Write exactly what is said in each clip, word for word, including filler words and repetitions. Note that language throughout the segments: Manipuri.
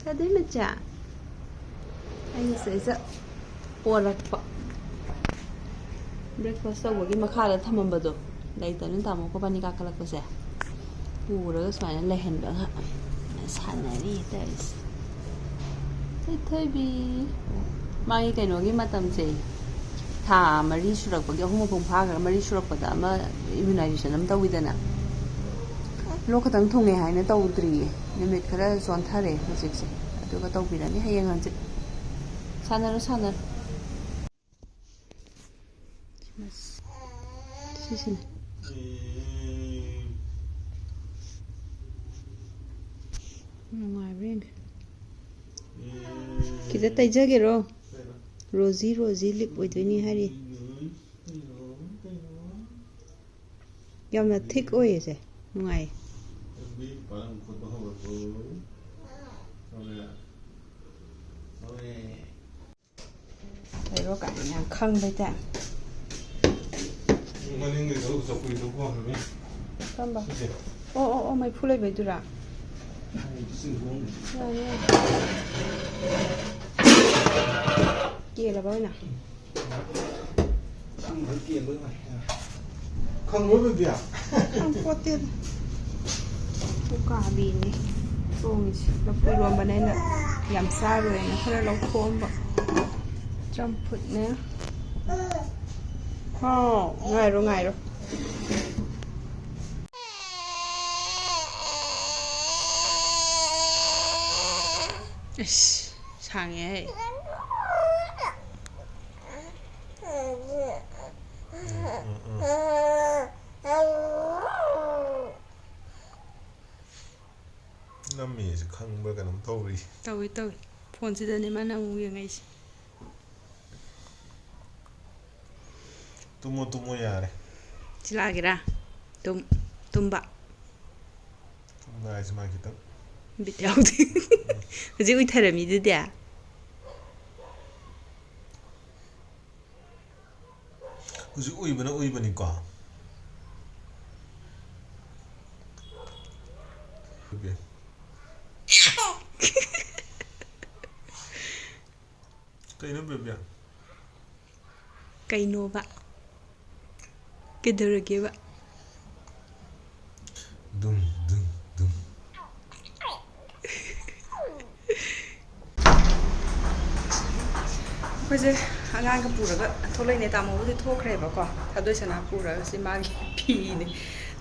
ꯀꯗꯩ ꯃꯆꯥ? ꯑꯩꯅ ꯁꯤꯗꯩꯁꯤꯗ ꯄꯣꯔꯛꯄ꯫ Breakfast ꯇꯧꯕꯒꯤ ꯃꯈꯥꯗ ꯊꯝꯃꯝꯕꯗꯣ ꯂꯩꯇꯕꯅꯤꯅ ꯇꯥꯃꯣ ꯈꯣꯏꯕꯥꯅꯤ ꯀꯥꯈꯠꯂꯛꯄꯁꯦ ꯄꯨꯔꯒ ꯁꯨꯃꯥꯏꯅ ꯂꯩꯍꯟꯕ ꯉꯥꯏꯍꯥꯛ ꯁꯥꯟꯅꯔꯤ ꯇꯧꯔꯤꯁꯦ꯫ ꯊꯣꯏꯊꯣꯏꯕꯤ꯫ ꯃꯥꯒꯤ ꯀꯩꯅꯣꯒꯤ ꯃꯇꯝꯁꯦ ꯊꯥ ꯃꯔꯤ ꯁꯨꯔꯛꯄꯒꯤ, ꯑꯍꯨꯝ ꯃꯄꯨꯡ ꯐꯥꯈ꯭ꯔꯒ ꯃꯔꯤ ꯁꯨꯔꯛꯄꯗ ꯑꯃ immunization ꯑꯃ ꯇꯧꯋꯤꯗꯅ꯫ ꯂꯣꯛ ꯈꯇꯪ ꯊꯨꯡꯉꯦ ꯍꯥꯏꯅ ꯇꯧꯗ꯭ꯔꯤꯌꯦ꯫ ꯅꯨꯃꯤꯠ ꯈꯔ ꯆꯣꯟꯊꯔꯦ ꯍꯧꯖꯤꯛꯁꯦ꯫ ꯑꯗꯨꯒ ꯇꯧꯕꯤꯔꯅꯤ ꯍꯌꯦꯡ ꯍꯪꯆꯤꯠ꯫ ꯁꯥꯟꯅꯔꯣ, ꯁꯥꯟꯅꯔꯣ꯫ ꯁꯤꯁꯤꯅꯦ꯫ ꯅꯨꯡꯉꯥꯏꯕ꯭ꯔꯥ ꯌꯦꯡꯒꯦ꯫ ꯈꯤꯇ ꯇꯩꯖꯒꯦꯔꯣ? ꯔꯣꯖꯤ, ꯔꯣꯖꯤ lip ꯑꯣꯏꯗꯣꯏꯅꯤ ꯍꯥꯏꯔꯤ꯫ ꯌꯥꯝꯅ thick ꯑꯣꯏꯌꯦ ꯁꯦ꯫ ꯅꯨꯡꯉꯥꯏꯌꯦ꯫ ꯂꯩꯔꯣ ꯀꯥꯏꯅ ꯌꯥꯝ ꯈꯪꯕꯩ ꯇꯥꯏꯞ꯫ ꯃꯅꯤꯡꯒꯤꯗꯣ ꯆꯧꯀ꯭ꯔꯤꯗꯣ ꯀꯣꯟꯅꯅꯤ꯫ ꯀꯔꯝꯕ? ꯁꯤꯁꯦ꯫ ꯑꯣ, ꯑꯣ, ꯑꯣ, ꯃꯩꯐꯨ ꯂꯩꯕꯩꯗꯨꯔꯥ? ꯁꯤ ꯍꯣꯡ-, ꯌꯥꯔꯦ, ꯌꯥꯔꯦ꯫ ꯀꯦꯜꯂꯕ ꯑꯣꯏꯅ? ꯈꯪꯕ꯭ꯔꯥ ꯀꯦꯜꯂꯣ ꯏꯃꯥ? ꯈꯪꯕ꯭ꯔꯣ ꯕꯦꯕꯤꯌꯥ? ꯈꯪꯄꯣꯠꯇꯦꯗ꯫ ꯎꯀꯥꯕꯤꯅꯦ ꯊꯣꯡꯉꯤꯁꯦ꯫ ꯂꯐꯨ ꯏꯔꯣꯝꯕꯅꯦ ꯑꯩꯅ ꯌꯥꯝ ꯆꯥꯔꯣꯏꯅ ꯈꯔ ꯂꯧꯊꯣꯛꯑꯝꯕ꯫ ꯆꯝꯐꯨꯠꯅꯦ꯫ ꯍꯥꯎ, ꯉꯥꯏꯔꯣ, ꯉꯥꯏꯔꯣ꯫ ꯑꯁ, ꯁꯥꯡꯉꯦꯍꯦ꯫ ꯅꯝꯃꯤꯁꯦ ꯈꯪꯕ꯭ꯔꯥ ꯀꯩꯅꯣꯝ ꯇꯧꯔꯤ꯫ ꯇꯧꯏ, ꯇꯧꯏ꯫ ꯐꯣꯟꯁꯤꯗꯅꯦ ꯃꯥꯅ ꯑꯃꯨꯛ ꯌꯦꯡꯉꯛꯏꯁꯦ꯫ ꯇꯨꯝꯃꯣ, ꯇꯨꯝꯃꯣ ꯌꯥꯔꯦ꯫ ꯁꯤ ꯂꯥꯛꯑꯒꯦꯔꯥ? ꯇꯨꯝ-, ꯇꯨꯝꯕ꯫ ꯇꯨꯝꯕ ꯍꯥꯏꯁꯦ ꯃꯥ ꯈꯤꯇꯪ꯫ ꯕꯤꯠ ꯌꯥꯎꯗꯦ꯫ ꯍꯧꯖꯤꯛ ꯎꯏꯊꯔꯝꯃꯤꯗꯨꯗꯤ꯫ ꯍꯧꯖꯤꯛ ꯎꯏꯕꯅ ꯎꯏꯕꯅꯤꯀꯣ꯫ ꯑꯣꯀꯦ꯫ ꯀꯩꯅꯣ ꯕꯦꯕꯤꯌꯥ? ꯀꯩꯅꯣꯕ? ꯀꯩꯗꯧꯔꯒꯦꯕ? ꯗꯨꯝ ꯗꯨꯝ ꯗꯨꯝ꯫ ꯑꯩꯈꯣꯏꯁꯦ ꯑꯉꯥꯡꯒ ꯄꯨꯔꯒ ꯊꯣꯛꯂꯛꯏꯅꯦ꯫ ꯇꯥꯃꯣꯕꯨꯗꯤ ꯊꯣꯛꯈ꯭ꯔꯦꯕꯀꯣ, ꯊꯥꯗꯣꯏ ꯁꯅꯥ ꯄꯨꯔꯒ꯫ ꯁꯤ ꯃꯥꯒꯤ ꯐꯤꯅꯦ꯫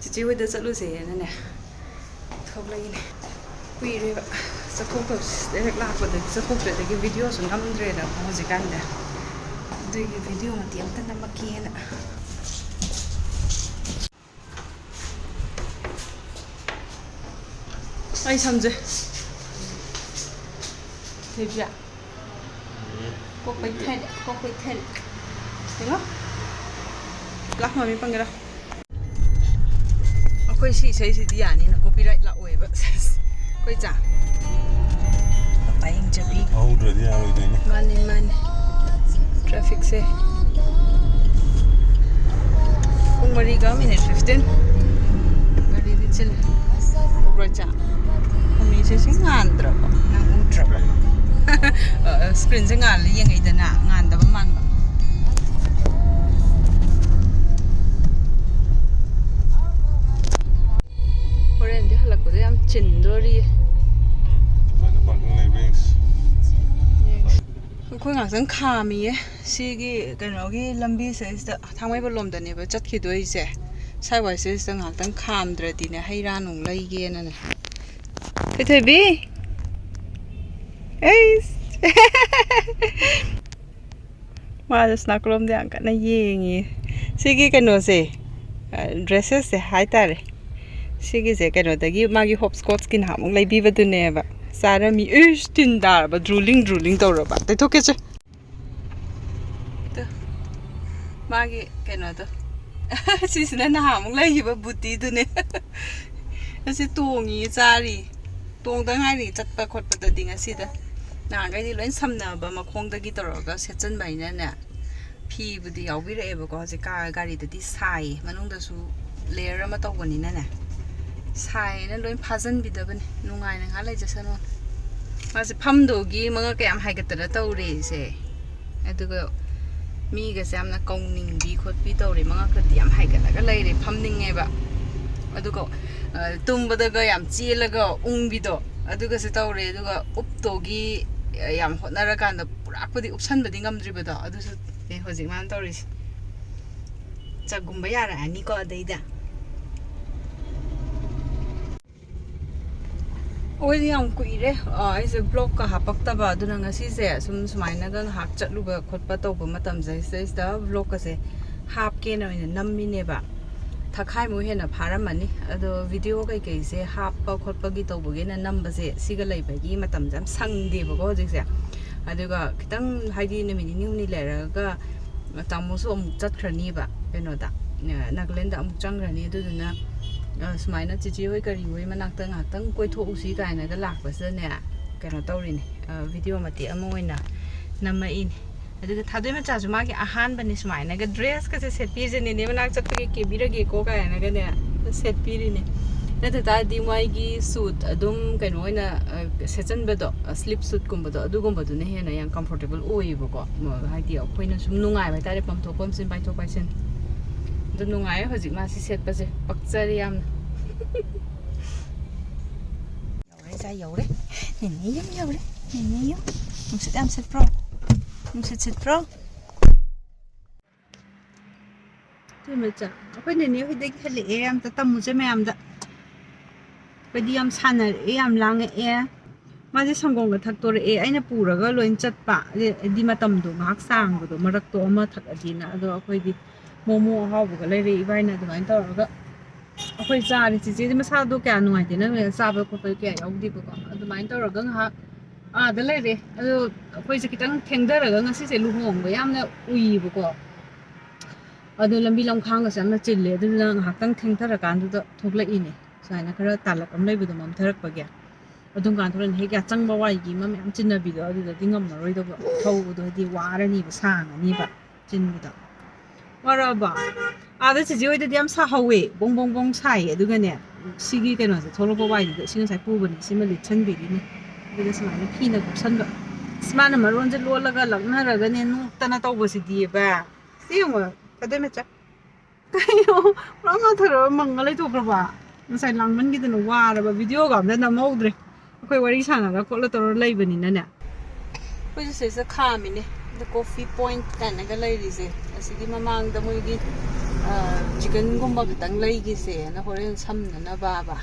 ꯆꯤꯆꯦ ꯍꯣꯏꯗ ꯆꯠꯂꯨꯁꯦꯅꯅꯦ ꯊꯣꯛꯂꯛꯏꯅꯦ꯫ ꯀꯨꯏꯔꯦꯕ ꯆꯠꯊꯣꯛꯇꯕꯁꯦ꯫ ꯍꯦꯛ ꯂꯥꯛꯄꯗꯒꯤ ꯆꯠꯊꯣꯛꯇ꯭ꯔꯦ, ꯑꯗꯒꯤ ꯚꯤꯗꯤꯑꯣꯁꯨ ꯅꯝꯗ꯭ꯔꯦꯗꯅ ꯍꯧꯖꯤꯛꯀꯥꯟꯗꯤ꯫ ꯑꯗꯨꯒꯤ ꯚꯤꯗꯤꯑꯣ ꯃꯇꯦꯛ ꯑꯝꯇ ꯅꯝꯃꯛꯀꯦꯅ꯫ ꯑꯩ ꯁꯝꯁꯦ ꯊꯣꯏꯕꯤꯌꯥ꯫ ꯀꯣꯛ ꯄꯩꯊꯔꯦ, ꯀꯣꯛ ꯄꯩꯊꯔꯦ꯫ ꯌꯦꯡꯉꯣ꯫ ꯂꯥꯛ, ꯃꯃꯤ ꯄꯪꯒꯦꯔꯥ? ꯑꯩꯈꯣꯏ ꯁꯤ ꯏꯁꯩꯁꯤꯗꯤ ꯌꯥꯅꯤꯅ, copyright ꯂꯥꯛꯑꯣꯏꯕ꯫ ꯑꯩꯈꯣꯏ ꯆꯥ꯫ ꯄꯥꯌꯦꯡ ꯆꯠꯄꯤ꯫ ꯍꯧꯗ꯭ꯔꯗꯤ ꯌꯥꯔꯣꯏꯗꯣꯏꯅꯤ꯫ ꯃꯥꯅꯤ, ꯃꯥꯅꯤ꯫ Trafficꯁꯦ꯫ ꯄꯨꯡ ꯃꯔꯤꯒ minute fifteen꯫ ꯒꯥꯔꯤꯗꯤ ꯆꯤꯜꯂꯦ꯫ ꯎꯕ꯭ꯔꯥ ꯆꯥ? ꯃꯃꯤꯁꯦ ꯁꯤ ꯉꯥꯟꯗ꯭ꯔꯕꯣ? ꯅꯪ ꯎꯗ꯭ꯔꯕꯣ? ꯑ, screenꯁꯦ ꯉꯥꯜꯂ ꯌꯦꯡꯉꯛꯏꯗꯅ, ꯉꯥꯟꯗꯕ ꯃꯥꯟꯕ꯫ ꯍꯣꯔꯦꯟꯗꯤ ꯍꯜꯂꯛꯄꯗ ꯌꯥꯝ ꯆꯤꯟꯗꯣꯔꯤꯌꯦ꯫ ꯁ꯭ꯋꯥꯏꯗ parking ꯂꯩꯕ꯭ꯔꯥ ꯌꯦꯡꯁꯤ꯫ ꯌꯦꯡꯁꯤ꯫ ꯑꯩꯈꯣꯏ ꯉꯥꯛꯇꯪ ꯈꯥꯝꯃꯤꯌꯦ꯫ ꯁꯤꯒꯤ ꯀꯩꯅꯣꯒꯤ ꯂꯝꯕꯤꯁꯤꯗꯩꯁꯤꯗ, ꯊꯥꯡꯃꯩꯕꯟ ꯂꯣꯝꯗꯅꯦꯕ ꯆꯠꯈꯤꯗꯣꯏꯁꯦ꯫ ꯁ꯭ꯋꯥꯏꯋꯥꯏꯁꯤꯗꯩꯁꯤꯗ ꯉꯥꯛꯇꯪ ꯈꯥꯝꯗ꯭ꯔꯗꯤꯅꯦ, ꯍꯩ ꯔꯥ ꯅꯨꯡ ꯂꯩꯒꯦꯅꯅꯦ꯫ ꯊꯣꯏꯊꯣꯏꯕꯤ! ꯑꯩꯁ! ꯃꯥꯁꯨ ꯁꯅꯥꯀꯣꯂꯣꯝꯗ ꯌꯥꯝ ꯀꯟꯅ ꯌꯦꯡꯉꯤ꯫ ꯁꯤꯒꯤ ꯀꯩꯅꯣꯁꯦ, ꯑ, dresses ꯁꯦ ꯍꯥꯏꯇꯥꯔꯦ꯫ ꯁꯤꯒꯤꯁꯦ ꯀꯩꯅꯣꯗꯒꯤ, ꯃꯥꯒꯤ hopscotch ꯀꯤ ꯅꯍꯥꯟꯃꯨꯛ ꯂꯩꯕꯤꯕꯗꯨꯅꯦꯕ꯫ ꯆꯥꯔꯝꯃꯤ꯫ ꯏꯁ! ꯇꯤꯟ ꯇꯥꯔꯕ, drooling, drooling ꯇꯧꯔꯕ꯫ ꯇꯩꯊꯣꯛꯀꯦꯁꯦ꯫ ꯇꯨ, ꯃꯥꯒꯤ ꯀꯩꯅꯣꯗꯣ꯫ ꯁꯤꯁꯤꯅ ꯅꯍꯥꯟꯃꯨꯛ ꯂꯩꯈꯤꯕ booty ꯗꯨꯅꯦ꯫ ꯑꯁꯤ ꯇꯣꯡꯉꯤ, ꯆꯥꯔꯤ꯫ ꯇꯣꯡꯗ ꯉꯥꯏꯔꯤ ꯆꯠꯄ ꯈꯣꯠꯄꯗꯗꯤ ꯉꯁꯤꯗ꯫ ꯅꯍꯥꯟꯈꯩꯗꯤ ꯂꯣꯏ ꯁꯝꯅꯕ ꯃꯈꯣꯡꯗꯒꯤ ꯇꯧꯔꯒ ꯁꯦꯠꯆꯟꯕꯅꯤꯅꯅꯦ꯫ ꯐꯤꯕꯨꯗꯤ ꯌꯥꯎꯕꯤꯔꯛꯑꯦꯕꯀꯣ꯫ ꯍꯧꯖꯤꯛ ꯀꯥ-, ꯒꯥꯔꯤꯗꯗꯤ ꯁꯥꯏꯌꯦ꯫ ꯃꯅꯨꯡꯗꯁꯨ layer ꯑꯃ ꯇꯧꯕꯅꯤꯅꯅꯦ꯫ ꯁꯥꯏꯌꯦꯅ ꯂꯣꯏ ꯐꯥꯖꯟꯕꯤꯗꯕꯅꯦ꯫ ꯅꯨꯡꯉꯥꯏꯅ ꯉꯥꯏꯍꯥꯛ ꯂꯩꯖꯁꯅꯨ꯫ ꯃꯥꯁꯦ ꯐꯝꯗꯧꯒꯤ ꯃꯉꯛ ꯀꯌꯥꯝ ꯍꯥꯏꯒꯠꯇꯅ ꯇꯧꯔꯦꯁꯦ꯫ ꯑꯗꯨꯒ ꯃꯤꯒꯁꯦ ꯌꯥꯝꯅ ꯀꯧꯅꯤꯡꯕꯤ ꯈꯣꯠꯄꯤ ꯇꯧꯔꯦ, ꯃꯉꯛꯇꯗꯤ ꯌꯥꯝ ꯍꯥꯏꯒꯠꯂꯒ ꯂꯩꯔꯦ, ꯐꯝꯅꯤꯡꯉꯦꯕ꯫ ꯑꯗꯨꯒ ꯑ, ꯇꯨꯝꯕꯗꯒ ꯌꯥꯝ ꯆꯦꯜꯂꯒ ꯎꯪꯕꯤꯗꯣ, ꯑꯗꯨꯒꯁꯨ ꯇꯧꯔꯦ꯫ ꯑꯗꯨꯒ ꯎꯞꯇꯣꯒꯤ ꯑ, ꯌꯥꯝ ꯍꯣꯠꯅꯔꯀꯥꯟꯗ ꯄꯨꯔꯥꯛꯄꯨꯗꯤ ꯎꯞꯁꯟꯕꯗꯤ ꯉꯝꯗ꯭ꯔꯤꯕꯗꯣ, ꯑꯗꯨꯁꯨ ꯅꯦ ꯍꯧꯖꯤꯛ ꯃꯥꯅ ꯇꯧꯔꯤꯁꯦ꯫ ꯆꯥꯛꯒꯨꯝꯕ ꯌꯥꯔꯛꯑꯅꯤꯀꯣ ꯑꯗꯩꯗ꯫ ꯑꯩꯈꯣꯏꯗꯤ ꯌꯥꯝ ꯀꯨꯏꯔꯦ, ꯑ, ꯑꯩꯁꯦ ꯕ꯭ꯂꯣꯒꯀ ꯍꯥꯞꯄꯛꯇꯕ꯫ ꯑꯗꯨꯅ ꯉꯁꯤꯁꯦ ꯁꯨꯝ ꯁꯨꯃꯥꯏꯅꯒ ꯉꯥꯏꯍꯥꯛ ꯆꯠꯂꯨꯕ ꯈꯣꯠꯄ ꯇꯧꯕ ꯃꯇꯝꯁꯦ ꯁꯤꯗꯩꯁꯤꯗ ꯕ꯭ꯂꯣꯒꯀꯁꯦ ꯍꯥꯞꯀꯦꯅ ꯑꯣꯏꯅ ꯅꯝꯃꯤꯅꯦꯕ꯫ ꯊꯈꯥꯏꯃꯨꯛ ꯍꯦꯟꯅ ꯐꯥꯔꯝꯃꯅꯤ꯫ ꯑꯗꯣ ꯚꯤꯗꯤꯑꯣ ꯀꯩꯀꯩꯁꯦ ꯍꯥꯞꯄ ꯈꯣꯠꯄꯒꯤ ꯇꯧꯕꯒꯤꯅ ꯅꯝꯕꯁꯦ ꯁꯤꯒ ꯂꯩꯕꯒꯤ ꯃꯇꯝꯁꯦ ꯌꯥꯝ ꯁꯪꯗꯦꯕꯀꯣ ꯍꯧꯖꯤꯛꯁꯦ꯫ ꯑꯗꯨꯒ ꯈꯤꯇꯪ ꯍꯥꯏꯗꯤ ꯅꯨꯃꯤꯠ ꯅꯤꯅꯤ ꯍꯨꯝꯅꯤ ꯂꯩꯔꯒ ꯇꯥꯃꯣꯁꯨ ꯑꯃꯨꯛ ꯆꯠꯈ꯭ꯔꯅꯤꯕ ꯀꯩꯅꯣꯗ, ꯑ, ꯅꯥꯒꯥꯂꯦꯟꯗ ꯑꯃꯨꯛ ꯆꯪꯈ꯭ꯔꯅꯤ꯫ ꯑꯗꯨꯗꯨꯅ ꯑ, ꯁꯨꯃꯥꯏꯅ ꯆꯤꯆꯦ ꯍꯣꯏ ꯀꯔꯤ ꯍꯣꯏ ꯃꯅꯥꯛꯇ ꯉꯥꯏꯍꯥꯛꯇꯪ ꯀꯣꯏꯊꯣꯛꯎꯁꯤ ꯀꯥꯏꯅꯒ ꯂꯥꯛꯄꯁꯤꯗꯅꯦ, ꯀꯩꯅꯣ ꯇꯧꯔꯤꯅꯦ, ꯑ, ꯚꯤꯗꯤꯑꯣ ꯃꯇꯦꯛ ꯑꯃ ꯑꯣꯏꯅ ꯅꯝꯃꯛꯏꯅꯦ꯫ ꯑꯗꯨꯒ ꯊꯥꯗꯣꯏ ꯃꯆꯥꯁꯨ ꯃꯥꯒꯤ ꯑꯍꯥꯟꯕꯅꯦ, ꯁꯨꯃꯥꯏꯅꯒ ꯗ꯭ꯔꯦꯁꯀꯁꯦ ꯁꯦꯠꯄꯤꯁꯦ, ꯅꯦꯅꯦ ꯃꯅꯥꯛ ꯆꯠꯄꯒꯤ ꯀꯦꯕꯤꯔꯒꯦꯀꯣ ꯀꯥꯏꯅꯒꯅꯦ ꯁꯦꯠꯄꯤꯔꯤꯅꯦ꯫ ꯅꯠꯇ ꯇꯥꯔꯗꯤ ꯃꯥꯒꯤ ꯁꯨꯠ ꯑꯗꯨꯝ ꯀꯩꯅꯣ ꯑꯣꯏꯅ, ꯑ, ꯁꯦꯠꯆꯟꯕꯗꯣ, ꯑ, ꯁ꯭ꯂꯤꯞ ꯁꯨꯠꯀꯨꯝꯕꯗꯣ, ꯑꯗꯨꯒꯨꯝꯕꯗꯣ ꯑꯗꯨꯅ ꯍꯦꯟꯅ ꯌꯥꯝ ꯀꯝꯐꯣꯔꯇꯦꯕꯜ ꯑꯣꯏꯌꯦꯕꯀꯣ꯫ ꯃ-, ꯍꯥꯏꯗꯤ ꯑꯩꯈꯣꯏꯅ ꯁꯨꯝ ꯅꯨꯡꯉꯥꯏꯕ ꯍꯥꯏꯇꯥꯔꯦ, ꯄꯝꯊꯣꯛ ꯄꯝꯁꯤꯟ, ꯄꯥꯏꯊꯣꯛ ꯄꯥꯏꯁꯤꯟ꯫ ꯑꯗꯨ ꯅꯨꯡꯉꯥꯏꯌꯦ ꯍꯧꯖꯤꯛ ꯃꯥ ꯁꯤ ꯁꯦꯠꯄꯁꯦ, ꯄꯛꯆꯔꯦ ꯌꯥꯝꯅ꯫ ꯌꯧꯔꯦ, ꯏꯆꯥ ꯌꯧꯔꯦ꯫ ꯅꯦꯅꯦ ꯌꯨꯝ ꯌꯧꯔꯦ꯫ ꯅꯦꯅꯦ ꯌꯨꯝ꯫ ꯅꯨꯡꯁꯤꯠ ꯌꯥꯝ ꯁꯤꯠꯄ꯭ꯔꯣ? ꯅꯨꯡꯁꯤꯠ ꯁꯤꯠꯄ꯭ꯔꯣ? ꯏꯕꯦꯝꯃ ꯏꯆꯥ, ꯑꯩꯈꯣꯏ ꯅꯦꯅꯦ ꯍꯣꯏꯗꯒꯤ ꯍꯜꯂꯛꯑꯦ, ꯑꯝꯇ ꯇꯝꯃꯨꯁꯦ ꯃꯌꯥꯝꯗ꯫ ꯑꯩꯈꯣꯏꯗꯤ ꯌꯥꯝ ꯁꯥꯟꯅꯔꯛꯑꯦ, ꯌꯥꯝ ꯂꯥꯡꯉꯛꯑꯦ꯫ ꯃꯥꯁꯦ ꯁꯪꯒꯣꯝꯒ ꯊꯛꯇꯣꯔꯛꯑꯦ, ꯑꯩꯅ ꯄꯨꯔꯒ ꯂꯣꯏ ꯆꯠꯄ꯫ ꯍꯥꯏꯗꯤ ꯃꯇꯝꯗꯣ ꯉꯥꯏꯍꯥꯛ ꯁꯥꯡꯕꯗꯣ, ꯃꯔꯛꯇꯣ ꯑꯃ ꯊꯛꯑꯗꯤꯅ꯫ ꯑꯗꯣ ꯑꯩꯈꯣꯏꯗꯤ ꯃꯣꯃꯣ ꯑꯍꯥꯎꯕꯒ ꯂꯩꯔꯛꯑꯦ ꯏꯕꯥꯏꯅ, ꯑꯗꯨꯃꯥꯏꯅ ꯇꯧꯔꯒ ꯑꯩꯈꯣꯏ ꯆꯥꯔꯦ꯫ ꯆꯤꯆꯦꯗꯤ ꯃꯁꯥꯗꯣ ꯀꯌꯥ ꯅꯨꯡꯉꯥꯏꯇꯦ, ꯅꯪꯅ ꯆꯥꯕ ꯈꯣꯠꯄ ꯀꯌꯥ ꯌꯥꯎꯗꯦꯕꯀꯣ꯫ ꯑꯗꯨꯃꯥꯏꯅ ꯇꯧꯔꯒ ꯉꯥꯏꯍꯥꯛ ꯑꯥꯗ ꯂꯩꯔꯦ꯫ ꯑꯗꯣ ꯑꯩꯈꯣꯏꯁꯦ ꯈꯤꯇꯪ ꯊꯦꯡꯊꯔꯒ ꯉꯁꯤꯁꯦ ꯂꯨꯍꯣꯡꯕ ꯌꯥꯝꯅ ꯎꯏꯌꯦꯕꯀꯣ꯫ ꯑꯗꯣ ꯂꯝꯕꯤ ꯂꯝꯈꯥꯡꯒꯁꯦ ꯌꯥꯝꯅ ꯆꯤꯜꯂꯦ, ꯑꯗꯨꯅ ꯉꯥꯏꯍꯥꯛꯇꯪ ꯊꯦꯡꯊꯔꯀꯥꯟꯗꯨꯗ ꯊꯣꯛꯂꯛꯏꯅꯦ꯫ ꯁꯨꯃꯥꯏꯅ ꯈꯔ ꯇꯥꯂꯛ ꯑꯃ ꯂꯩꯕꯗꯣ ꯃꯝꯊꯔꯛꯄꯒꯤ꯫ ꯑꯗꯨꯝ ꯀꯥꯟꯗ ꯍꯣꯔꯦꯟ ꯍꯦꯛ ꯌꯥꯆꯪꯕ ꯋꯥꯏꯒꯤ ꯑꯃ ꯃꯌꯥꯝ ꯆꯤꯟꯅꯕꯤꯗꯣ, ꯑꯗꯨꯗꯗꯤ ꯉꯝꯃꯔꯣꯏꯗꯧꯕ ꯊꯧꯕꯗꯣ, ꯍꯥꯏꯗꯤ ꯋꯥꯔꯅꯤꯕ, ꯁꯥꯡꯉꯅꯤꯕ ꯆꯤꯟꯕꯗꯣ꯫ ꯋꯥꯔꯛꯑꯕꯣ? ꯑꯥꯗ ꯆꯤꯆꯦ ꯍꯣꯏꯗꯗꯤ ꯌꯥꯝ ꯁꯥꯍꯧꯋꯦ, ꯕꯣꯡ ꯕꯣꯡ ꯕꯣꯡ ꯁꯥꯏꯌꯦ꯫ ꯑꯗꯨꯒꯅꯦ, ꯁꯤꯒꯤ ꯀꯩꯅꯣꯁꯦ ꯊꯣꯛꯂꯛꯄ ꯋꯥꯏꯗꯨꯗ ꯁꯤ ꯉꯁꯥꯏ ꯄꯨꯕꯅꯦ, ꯁꯤꯃ ꯂꯤꯠꯁꯟꯕꯤꯔꯤꯅꯦ꯫ ꯑꯗꯨꯒ ꯁꯨꯃꯥꯏꯅ ꯐꯤꯅ ꯀꯨꯞꯁꯟꯕ꯫ ꯑꯁ, ꯃꯥꯅ ꯃꯔꯣꯟꯁꯦ ꯂꯣꯜꯂꯒ ꯂꯛꯅꯔꯒꯅꯦ ꯅꯣꯛꯇꯅ ꯇꯧꯕꯁꯤꯗꯤꯕ꯫ ꯁꯤ ꯌꯦꯡꯉꯣ, ꯊꯥꯗꯣꯏ ꯃꯆꯥ꯫ ꯀꯩꯅꯣ, ꯄꯨꯔꯥ ꯉꯥꯊꯔꯒ ꯃꯪꯉ ꯂꯩꯊꯣꯛꯈ꯭ꯔꯕ? ꯉꯁꯥꯏ ꯂꯥꯡꯃꯟꯈꯤꯗꯅ ꯋꯥꯔꯕ, ꯚꯤꯗꯤꯑꯣꯒ ꯑꯝꯇ ꯅꯝꯍꯧꯗ꯭ꯔꯦ꯫ ꯑꯩꯈꯣꯏ ꯋꯥꯔꯤ ꯁꯥꯟꯅꯔ ꯈꯣꯠꯂ ꯇꯧꯔ ꯂꯩꯕꯅꯤꯅꯅꯦ꯫ ꯑꯩꯈꯣꯏꯁꯦ ꯁꯤꯗ ꯈꯥꯝꯃꯤꯅꯦ꯫ The Coffee Point ꯀꯥꯏꯅꯒ ꯂꯩꯔꯤꯁꯦ꯫ ꯑꯁꯤꯒꯤ ꯃꯃꯥꯡꯗ ꯃꯣꯏꯒꯤ, ꯑ, ꯆꯤꯀꯟꯒꯨꯝꯕ ꯈꯤꯇꯪ ꯂꯩꯒꯤꯁꯦꯅ ꯍꯣꯔꯦꯟ ꯁꯝꯅꯅꯕꯕ꯫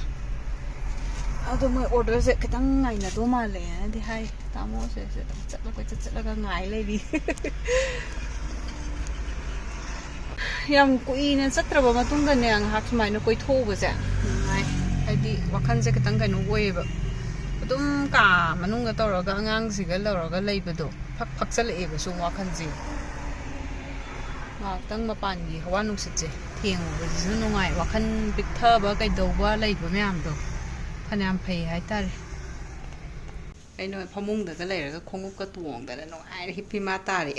ꯑꯗꯣ ꯃꯣꯏ ꯑꯣꯔꯗꯔꯁꯦ ꯈꯤꯇꯪ ꯉꯥꯏꯅꯗꯧ ꯃꯥꯜꯂꯦꯅꯗꯤ ꯍꯥꯏ꯫ ꯇꯥꯃꯣꯁꯦ ꯁꯤꯗ ꯆꯠꯂ ꯀꯣꯏꯆꯠ ꯆꯠꯂꯒ ꯉꯥꯏ ꯂꯩꯔꯤ꯫ ꯌꯥꯝ ꯀꯨꯏꯅ ꯆꯠꯇ꯭ꯔꯕ ꯃꯇꯨꯡꯗꯅꯦ, ꯉꯥꯏꯍꯥꯛ ꯁꯨꯃꯥꯏꯅ ꯀꯣꯏꯊꯣꯛꯎꯕꯁꯦ ꯅꯨꯡꯉꯥꯏ꯫ ꯍꯥꯏꯗꯤ ꯋꯥꯈꯜꯁꯦ ꯈꯤꯇꯪ ꯀꯩꯅꯣ ꯑꯣꯏꯌꯦꯕ꯫ ꯑꯗꯨꯝ ꯀꯥ ꯃꯅꯨꯡꯗ ꯇꯧꯔꯒ ꯑꯉꯥꯡꯁꯤꯒ ꯂꯧꯔꯒ ꯂꯩꯕꯗꯣ ꯐꯛ ꯐꯛꯆꯜꯂꯛꯑꯦꯕ ꯁꯨꯝ ꯋꯥꯈꯜꯁꯦ꯫ ꯉꯥꯏꯍꯥꯛꯇꯪ ꯃꯄꯥꯟꯒꯤ ꯍꯋꯥ ꯅꯨꯡꯁꯤꯠꯁꯦ ꯊꯦꯡꯉꯨꯕꯁꯤꯁꯨ ꯅꯨꯡꯉꯥꯏ꯫ ꯋꯥꯈꯜ ꯄꯤꯛꯊꯕ ꯀꯩꯗꯧꯕ ꯂꯩꯕ ꯃꯌꯥꯝꯗꯣ ꯐꯅꯌꯥꯝ ꯐꯩ ꯍꯥꯏꯇꯥꯔꯦ꯫ ꯑꯩꯅ ꯐꯃꯨꯡꯗꯒ ꯂꯩꯔꯒ ꯈꯣꯡꯎꯞꯀ ꯇꯣꯡꯗꯅ ꯅꯨꯡꯉꯥꯏꯅ ꯍꯤꯞꯄꯤ ꯃꯥ ꯇꯥꯔꯦ꯫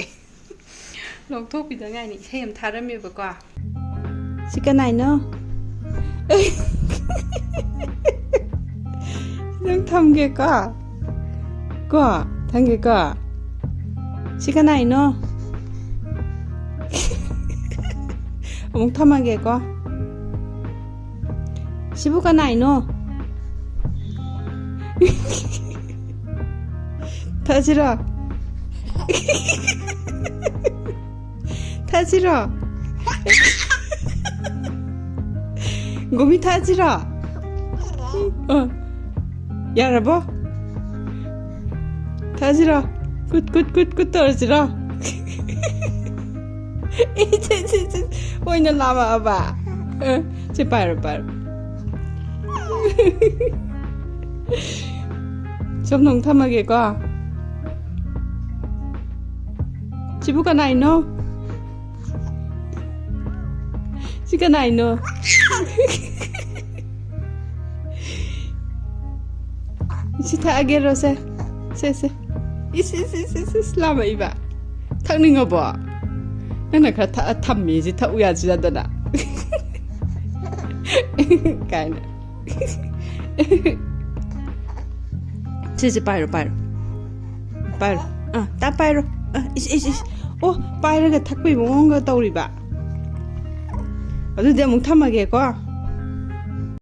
ꯂꯧꯊꯣꯛꯄꯤꯗ ꯉꯥꯏꯅꯤ꯫ ꯏꯁꯩ ꯑꯃ ꯊꯥꯔꯝꯃꯦꯕꯀꯣ꯫ ꯁꯤ ꯀꯅꯥꯏꯅꯣ? ꯅꯪ ꯊꯝꯒꯦꯀꯣ꯫ ꯀꯣ, ꯊꯝꯒꯦꯀꯣ꯫ ꯁꯤ ꯀꯅꯥꯏꯅꯣ? ꯑꯃꯨꯛ ꯊꯝꯃꯒꯦꯀꯣ꯫ ꯁꯤꯕꯨ ꯀꯅꯥꯏꯅꯣ? ꯊꯛꯑꯁꯤꯔꯣ? ꯊꯛꯑꯁꯤꯔꯣ? ꯒꯣꯃꯤ ꯊꯛꯑꯁꯤꯔꯣ? ꯑ, ꯌꯥꯔꯕꯣ? ꯊꯛꯑꯁꯤꯔꯣ? ꯀꯨꯠ, ꯀꯨꯠ, ꯀꯨꯠ, ꯀꯨꯠ ꯇꯧꯔꯁꯤꯔꯣ? ꯑꯦ, ꯁꯦ, ꯁꯦ, ꯁꯦ, ꯑꯣꯏꯅ ꯂꯥꯝꯃꯛꯑꯕ? ꯑ, ꯁꯦ, ꯄꯥꯏꯔꯣ, ꯄꯥꯏꯔꯣ꯫ ꯁꯣꯝꯗ ꯑꯃꯨꯛ ꯊꯝꯃꯒꯦꯀꯣ꯫ ꯁꯤꯕꯨ ꯀꯅꯥꯏꯅꯣ? ꯁꯤ ꯀꯅꯥꯏꯅꯣ? ꯁꯤ ꯊꯛꯑꯒꯦꯔꯣ ꯁꯦ? ꯁꯦ, ꯁꯦ꯫ ꯏꯁ, ꯏꯁ, ꯏꯁ, ꯏꯁ, ꯏꯁ, ꯂꯥꯝꯃꯛꯏꯕ꯫ ꯊꯛꯅꯤꯡꯉꯕꯣ? ꯅꯪꯅ ꯈꯔ ꯊꯛꯑ ꯊꯝꯃꯤ, ꯁꯤ ꯊꯛꯎ ꯌꯥꯁꯤ ꯌꯥꯗꯅ꯫ ꯀꯥꯏꯅ꯫ ꯁꯤꯁꯦ ꯄꯥꯏꯔꯣ, ꯄꯥꯏꯔꯣ꯫ ꯄꯥꯏꯔꯣ꯫ ꯑꯥ, ꯇꯥ ꯄꯥꯏꯔꯣ꯫ ꯑꯥ, ꯏꯁ, ꯏꯁ, ꯏꯁ꯫ ꯑꯣ, ꯄꯥꯏꯔꯒ ꯊꯛꯄꯩ ꯃꯑꯣꯡꯒ ꯇꯧꯔꯤꯕ꯫ ꯑꯗꯨꯗꯤ ꯑꯃꯨꯛ ꯊꯝꯃꯒꯦꯀꯣ꯫